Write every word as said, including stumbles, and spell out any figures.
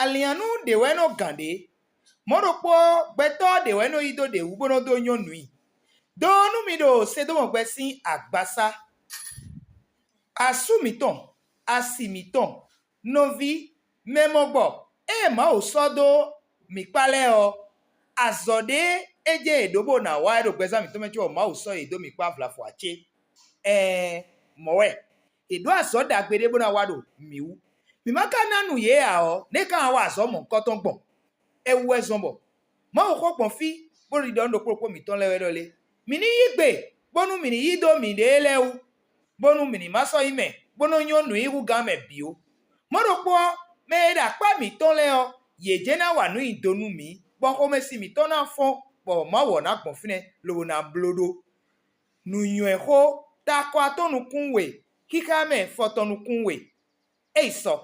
Alǐannú ɖě wɛ nɔ gǎn ɖě. Mɔ̌ ɖokpó ɔ́, gbɛtɔ́ ɖě wɛ nɔ yí dó ɖě wú bó nɔ dó nyɔ́ nǔ i. Dó nú mi ɖo Sedómu gbɛ sín agbasá, asú mǐtɔn, asi mǐtɔn, nɔví, mɛ mɔgbɔ ée Mawu sɔ́ dó mǐ kpá lɛ́ɛ ɔ́, azɔ̌ ɖé é jɛ́n yě ɖǒ bó ná wa wɛ ɖo gbɛzán mǐtɔn mɛ có Mawu sɔ́ yě dó mǐ kpá vlafɔ ǎ cé? Ɛɛn, mɔ̌ wɛ. Yě ɖó azɔ̌ ɖagbe ɖé bó ná wa ɖo mǐ wú. Mǐ ma ka ná nu yě ǎ ɔ́, nɛ̌ ka wá wa azɔ̌ mɔ̌hunkɔtɔn gbɔn? É wú wɛ zɔ́n bɔ Mawu xɔ gbɔn fí bó ɖiɖɔ nú ɖokpó ɖokpó mǐtɔn lɛ́ɛ wɛ ɖɔ lé: mǐ ní yí gbe, bónú mǐ ní yí dó mǐɖée lɛ́ɛ wú, bónú mǐ ní ma sɔ́ nyí mɛ bó nɔ́ nyɔ́ nǔ nyi hú gán mɛ bǐ ó. Mɔ̌ ɖokpó ɔ́, mɛ e ɖo akpá mǐtɔn lɛ́ɛ ɔ́, yě jɛ́n ná wa nǔ nyi do nú mǐ, bɔ xomɛsin mǐtɔn ná fɔ́n, bɔ Mawu ɔ́ ná gbɔn fínɛ́ lobo ná bló ɖó. Nǔnywɛ́xó takɔ atɔ́ nukún we, xíxá mɛ fɔtɔn nukún we. É yi sɔ.